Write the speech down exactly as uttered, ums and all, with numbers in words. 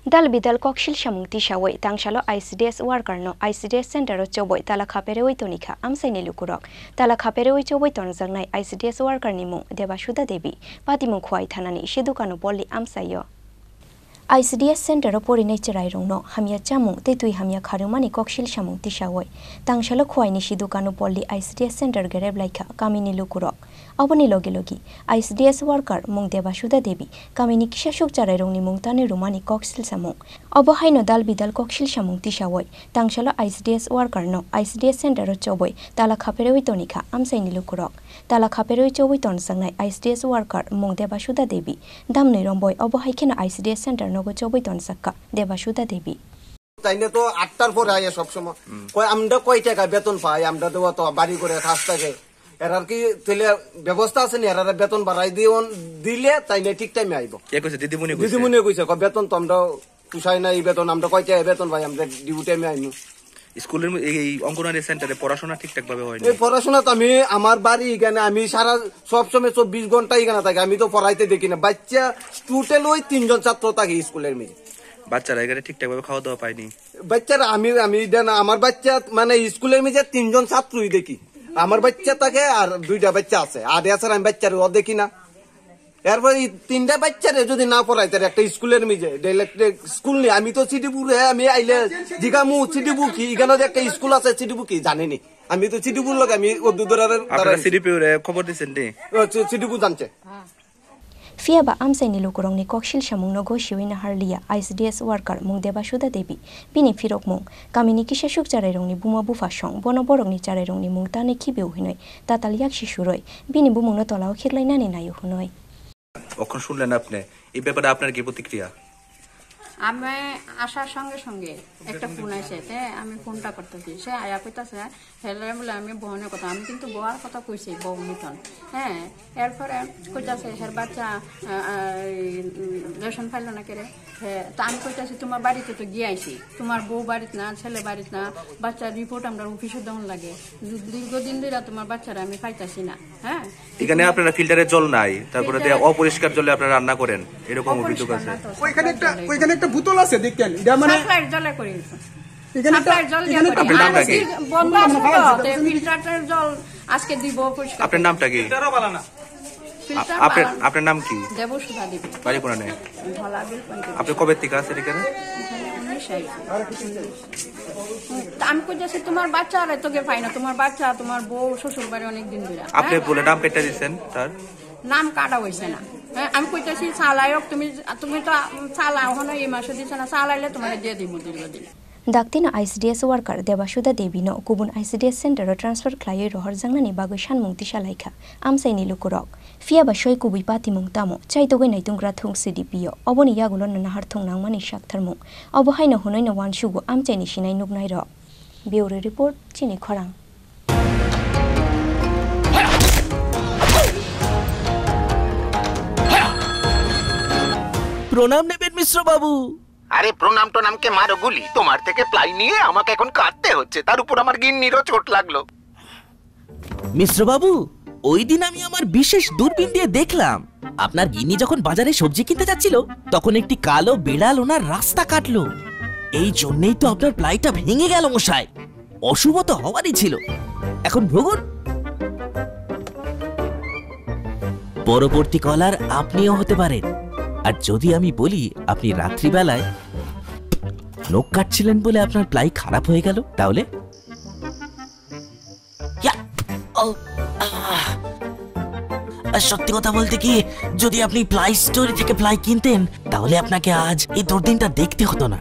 Dal bidal koksil samung tisawi tangsalo I C D S worker no I C D S center o chobwi tala khaperewi tonikha amchaini lukurok. Tala khaperewi chobwi tonjaknai I C D S worker ni mung Debasuda Devi, Patimung Khowai thanani Sidhu Kanu Polli amchaio. I C D S center o porinai chwrairokno hamya chamung tei twi hamya kharwmani koksil samung tisawi tangsalo Khowai ni Sidhu Kanu Polli I C D S center gerep laikha kamini lukurok. Oboni logi logi I C D S worker mung Debasuda Devi kamini kisasuk chwrairokni mung tani rwmani koksil samung. Obo haino dal bidal koksil samung tisawi tangsalo I C D S worker no I C D S center o chobwi tala khaperewi tonikha amchaini lukurok. Tala khaperewi chobwi tonjaknai I C D S worker mung Debasuda Devi, damnwi romboi obo hai kheno I C D S center nogo chobwi tonjakha Debasuda Devi. তাইনে তো আটটার পরে আয় সব সময়। কয়, "আমরা কয় টাকা বেতন পাই, আমরা তো অত বাড়ি করে কাজ থাকে।" এরার কি তাহলে ব্যবস্থা আছে নি? এরারে বেতন বাড়াই দিও, দিলে তাইনে ঠিক টাইমে আইব। কে কইছে? দিদিমণি কইছে? দিদিমণি কইছে, কয়, "বেতন তো আমরা পোষায় না, এই বেতন আমরা কয় টাকা বেতন পাই, আমরা ডিউ টাইমে আইমু।" স্কুলের ম-, এই, এই অঙ্গনওয়াড়ি সেন্টারে পড়াশোনা ঠিকঠাক ভাবে হয়নি? এই পড়াশোনা তো আমি, আমার বাড়ি এখানে, আমি সারা সব সময় চব্বিশ ঘন্টা এখানে থাকি, আমি তো পড়াইতে দেখি না। বাচ্চা টোটাল ওই তিনজন ছাত্র থাকে স্কুলের মধ্যে। বাচ্চারা এখানে ঠিকঠাক ভাবে খাওয়া দাওয়া পায়নি? বাচ্চারা আমি, আমি এটা না, আমার বাচ্চা মানে স্কুলের মধ্যে তিনজন ছাত্রই দেখি। আমার বাচ্চা থাকে আর দুইটা বাচ্চা আছে, আর এছাড়া আমি বাচ্চারও দেখি না। এরপর এই তিনটা বাচ্চারে যদি না পড়াই, তাহলে একটা স্কুলের মধ্যে, এটা একটা স্কুল নেই। আমি তো সিডিপুরে, আমি আইলে জিগামু সিডিপু কি, এখানে যে একটা স্কুল আছে সিডিপু কি জানি নি। আমি তো সিডিপুর লোক, আমি অত দূর আর আপনারা দাঁড়াই। সিডিপিও রে খবর দিছেন নি? ও, সি-, সিডিপু জানছে। Phiya ba amchaini lukurokni koksil samungno gosiwi naharliya I C D S worker mung Debasuda Devi, bini phirokmung, kamini kisasuk chwrairokni buma bupha song bono borokni chwrairokni mung tanwi khibiu hinwi tatal yaksi surwi bini bumungno tolao khiklainani naio hwnwi. কখন শুনলেন আপনি? এই ব্যাপারে আপনার কি প্রতিক্রিয়া? আমি আসার সঙ্গে সঙ্গে একটা ফোন আসে, তে আমি ফোনটা করতেছি, সে আয়া কইতাছে, হেলে বলে আমি বহনের কথা, আমি কিন্তু বওয়ার কথা কইছি, বউ মতন। হ্যাঁ, এরপরে কইতাছে, হের বাচ্চা, আ, আ, এই, উম, রেশন পাইল না কেরে? হ্যাঁ, তা আমি কইতাছি, "তোমার বাড়িতে তো গিয়ে আইছি, তোমার বউ বাড়িত না, ছেলে বাড়িত না, বাচ্চার রিপোর্ট আমরা অফিসে দেওয়ান লাগে, দীর্ঘদিন ধরে তোমার বাচ্চারা আমি পাইতাছি না।" হ্যাঁ, এখানে আপনারা ফিল্টারের জল নাই, তারপরে ফিল্টার দিয়ে অপরিষ্কার জলে আপনারা রান্না করেন, এরকম অভিযোগ অপরিষ্কার আছে। না তো, ওইখানে একটা, সাপ্লাইর জলে। ওইখানে একটা বোতল আছে, দেখতেন, এটা মানে সাপ্লাইর জলে করি। এখানে একটা, সাপ্লাইর জল দিয়ে এখানে একটা করি। আপনার নামটা আর কি? দীর্ঘ-, বন্ধ আছে তো, তে ফিল্টারের জল আজকে দিব পরিষ্কার। আপনার নামটা কি? ফিল্টারও বালা না। ফিল্টার আপ-, আপনার, বালা না। আপনার নাম কি? দেবসুধা দেবী। বাড়ি কোনানে? ধলা বিল পঞ্চায়েত। আপনি কবে থেকে আছেন এখানে? এখানে উনিশ আইছি। হুম, তা আমি কইতেছি, "তোমার বাচ্চা আর তোকে পাই না, তোমার বাচ্চা, তোমার বউ, শ্বশুর বাড়ি অনেক দিন ধরে।" আপনি হ্যাঁ? বলে নাম কেটে দিচ্ছেন তার? নাম কাটা হইছে না। হ্যাঁ, আমি কইতেছি, "চালায়ক, তুমি, তুমি তো চালা, ওখানে এই মাসে দিছে না, চালাইলে তোমার দিয়ে দিব দীর্ঘদিন।" Daktino I C D S worker Debasuda Devi no kubun I C D S center o transfer khlaiwi rohorjaknani bagwi sanmung tisa laikha amchaini lukurok. Phiya ba soi kubui patimung tamo chaitogwi naitungra thung C D P O, oboni yagulo no nahar thung nangmani saktharmung. Obo haino hwnwi no uansugo amchaini sinai nuknairok. Bureau report, Chini Khorang. প্রণাম নেবেন মিশ্র বাবু। আরে প্রণাম টনামকে মারো গুলি, তোমার থেকে প্লাই নিয়ে আমাকে এখন কাঁদতে হচ্ছে, তার উপর আমার গিন্নিরও চোট লাগলো। মিশ্র বাবু, ওই দিন আমি আমার বিশেষ দূরবীন দিয়ে দেখলাম, আপনার গিন্নি যখন বাজারে সবজি কিনতে যাচ্ছিল, তখন একটি কালো বিড়াল ওনার রাস্তা কাটলো। এই জন্যই তো আপনার প্লাইটা ভেঙে গেল মশাই। অশুভ তো হওয়ারই ছিল। এখন ভুগুন। পরবর্তী কলার আপনিও হতে পারেন। আর যদি আমি বলি আপনি রাত্রিবেলায় নখ কাটছিলেন বলে আপনার প্লাই খারাপ হয়ে গেল, তাহলে? ইয়া! ও! আহ! আর সত্যি কথা বলতে কি, যদি আপনি প্লাই স্টোরি থেকে প্লাই কিনতেন, তাহলে আপনাকে আজ এই দুর্দিনটা দেখতে হতো না।